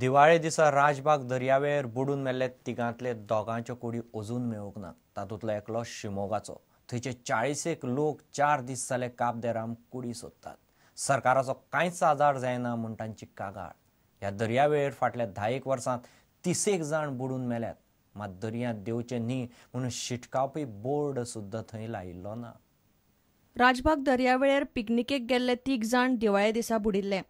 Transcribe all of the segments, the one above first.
दिवाळे दिसा राजबाग दर्यावेळेर बुडून मेल्ले तिगांतले दोगांच्यो कुडी अजून मेळूंक ना. तातूंतलो एकलो शिमोगाचो. थंयचे 40 लोक 4 दीस जाले काब-दे-राम कुडी सोदतात. सरकाराचो कांयच आदार जायना म्हूण तांची कागाळ. ह्या दर्यावेळेर फाटल्या 10 वर्सांत 30 जाण बुडून मेल्यात. मात दर्यांत देंवचें न्ही म्हणून शिटकावपी बोर्ड सुद्दां थंय लायिल्लो ना. राजबाग दर्यावेळेर पिकनिकेक गेल्ले 3 जाण दिवाळे दिसा बुडिल्ले.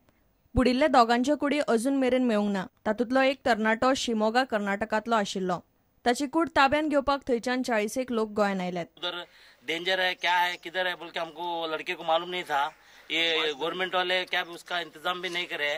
बुडिल्ले दोगांच्यो कुडी अजून मेरेन मेळूंक ना. तातूंतलो एक तरणाटो शिमोगा कर्नाटकांतलो आशिल्लो. ताची कूड ताब्यात घेवपाक थंयच्यान 40 लोक गोंयांत आयल्यात. उधर डेंजर है, क्या है, किधर है बोल के हमको लड़के को मालूम नहीं था. ये गवर्नमेंट वाले क्या उसका इंतजाम भी नहीं करे.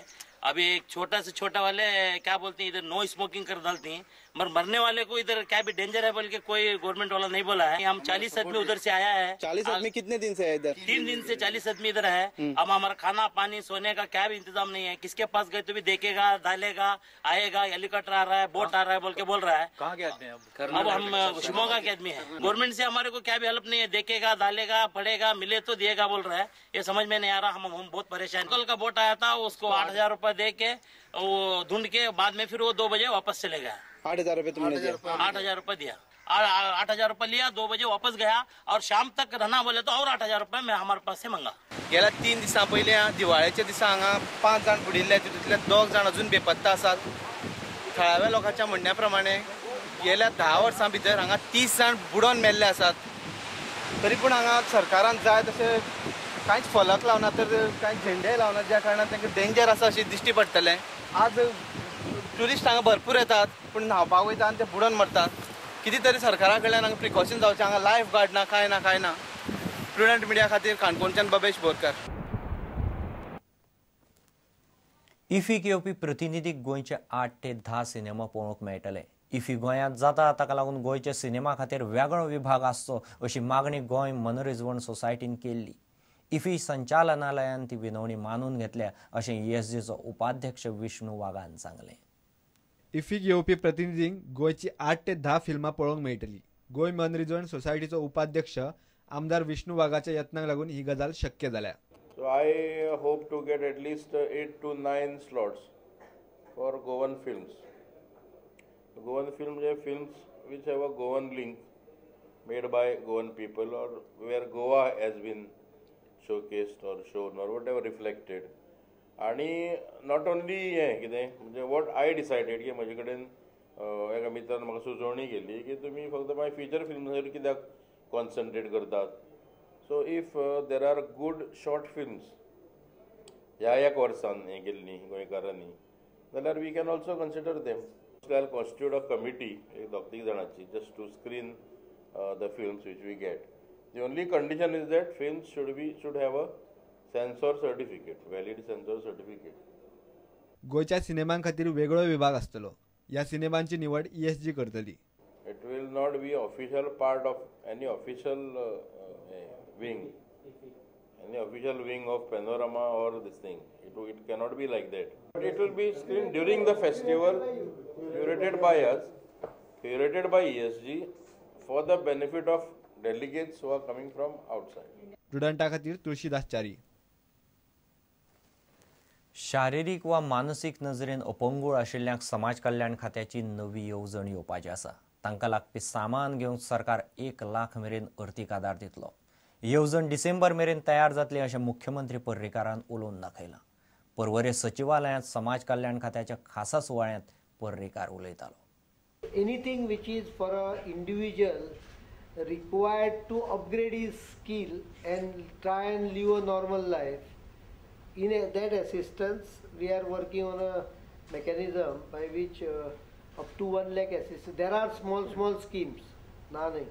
अभी एक छोटा से छोटा वाले क्या बोलते हैं, इधर नो स्मोकिंग कर डालती हैं, मगर मरने वाले को इधर क्या भी डेंजर है बोल के कोई गवर्नमेंट वाला नहीं बोला है. हम 40 आदमी उधर से आया है. 40 आदमी कितने दिन से है इधर? 3 दिन से 40 आदमी इधर है. अब हमारा खाना पानी सोने का क्या भी इंतजाम नहीं है. किसके पास गए तो भी देखेगा, डालेगा, आएगा, हेलीकॉप्टर आ रहा है, बोट आ रहा है बोल के बोल रहा है. कहाँ के आदमी? अब हम शिमोगा के आदमी है. गवर्नमेंट से हमारे को क्या भी हेल्प नहीं है. देखेगा, डालेगा, पड़ेगा, मिले तो दिएगा बोल रहा है. ये समझ में नहीं आ रहा. हम बहुत परेशान. कल का बोट आया था, उसको 8,000 रुपए दे के वो ढूंढ के बाद में फिर वो 2 बजे वापस चले गया. 8,000 रुपए तुमने दिया? 8,000 रुपए दिया. 8,000 रुपए लिया, 2 बजे वापस गया और शाम तक रहना बोले तो और 8,000 रुपए मैं हमारे पास से मंगा. गेल्या 3 दिसां पयलीं दिवाळेच्या दिसा हांगा 5 जाण बुडिल्ले, तितूंतले 2 जाण अजून बेपत्ता आसात. थळाव्या लोकांच्या म्हणण्या प्रमाणे गेल्या 10 वर्सां भितर हांगा 30 जाण बुडोन मेल्ले आसात. तरी पूण हांगा सरकारान जाय तशें कांयच फलक लावना, तर कांय झेंडे लावना, ज्या कारणान तांकां डेंजर आसा अशें दिश्टी पडटलें. आज ट्युरिस्ट हांगा भरपूर येतात, पूण न्हांवपाक वयता आनी ते बुडोन मरतात. कितें तरी सरकारा कडल्यान हांगा प्रिकॉशन जावचें. हांगा लायफ गार्ड ना, कांय ना, कांय ना. प्रुडंट मिडिया खातीर काणकोणच्यान बबेश बोरकर. इफीक येवपी प्रतिनिधीक गोंयचे 8 ते 10 सिनेमा पळोवंक मेळटले. इफी गोंयांत जाता ताका लागून गोंयच्या सिनेमा खातीर वेगळो विभाग आसचो अशी मागणी गोंय मनरिजवण सोसायटीन केल्ली. इफी संचालनालयान ती विनवणी मानून घेतल्या अशें ईएसजीचो उपाध्यक्ष विष्णू वाघान सांगलें. इफीक येवपी प्रतिनिधींक गोंयची 8 ते 10 फिल्मां पळोवंक मेळटली. गोंय मनरिजवण सोसायटीचो उपाध्यक्ष आमदार विष्णू वाघाच्या यत्नांक लागून ही गजाल शक्य जाल्या. So I hope to get at least 8 to 9 slots for Goan films. Goan films are films which have a Goan link, made by Goan people or where Goa has been showcased or shown or whatever reflected. आणि not only हें कितें म्हणजे what I decided की म्हजे कडेन एका मित्रान म्हाका सुचोवणी केली की तुमी फक्त मागीर फिचर फिल्म्साचेर कित्याक कॉन्सन्ट्रेट करतात. So if there are good short films ह्या एक वर्सान हें केल्लीं गोंयकारांनी जाल्यार we can also consider them. I will constitute a committee एक 2-3 जाणांची just to screen the films which we get. The only condition is that films should have a censor certificate, valid censor certificate. गोंयच्या सिनेमां खातीर वेगळो विभाग आसतलो. ह्या सिनेमांची निवड ESG करतली. It will not be official part of any official wing, any official wing of Panorama or this thing. It cannot be like that. But it will be screened during the festival, curated by us, curated by ESG, for the benefit of delegates who are coming from outside. स्टुडंटा खातीर तुळशीदास च्यारी. शारिरीक वा मानसीक नजरेन अपंगूळ आशिल्ल्यांक समाज कल्याण खात्याची नवी येवजण येवपाची आसा. तांकां लागपी सामान घेवंक सरकार 1 लाख मेरेन अर्थीक आदार दितलो. येवजण डिसेंबर मेरेन तयार जातली अशें मुख्यमंत्री पर्रीकारान उलोवन दाखयलां. पर्वरे सचिवालयांत समाज कल्याण खात्याच्या खासा सुवाळ्यांत पर्रीकार उलयतालो. Anything which is for a individual required to upgrade his skill and try and live a normal life. In that assistance, we are working on a mechanism by which up to 1 lakh assistance. There are small schemes. ना न्ही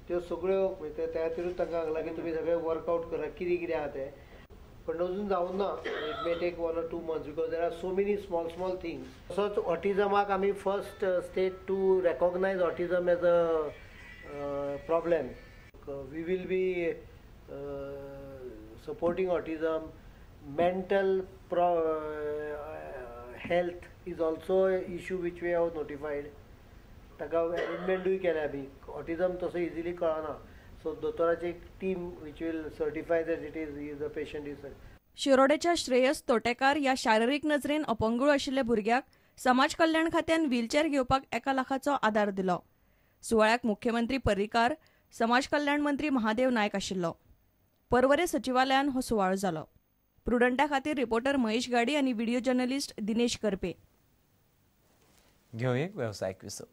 त्यो सगळ्यो त्या खातीरूच तांकां सांगलां की तुमी सगळें वर्कआवट करा कितें कितें आहा तें. पण अजून जावंक ना. It may take 1 or 2 months because there are so many small things. तसोच ऑटिजमाक आमी first state to recognise autism as a problem. We will be supporting autism. Mental health is also an issue which we have notified. ताका अरेंजमेंटूय केल्या आमी. Autism तसो easily कळना, so दोतोराची एक team which will certify that it is the patient is. शिरोडेच्या श्रेयस तोटेकार ह्या शारिरीक नजरेन अपंगूळ आशिल्ल्या भुरग्याक समाज कल्याण खात्यान व्हीलचॅर घेवपाक 1 लाखाचो आदार दिलो. सुवाळ्याक मुख्यमंत्री पर्रीकार, समाज कल्याण मंत्री महादेव नायक आशिल्लो. पर्वरे सचिवालयान हो सुवाळो जालो. प्रुडंटा खातीर रिपोर्टर महेश गाडी आनी व्हिडिओ जर्नलिस्ट दिनेश करपे. घेवं एक वेवसायीक विसव.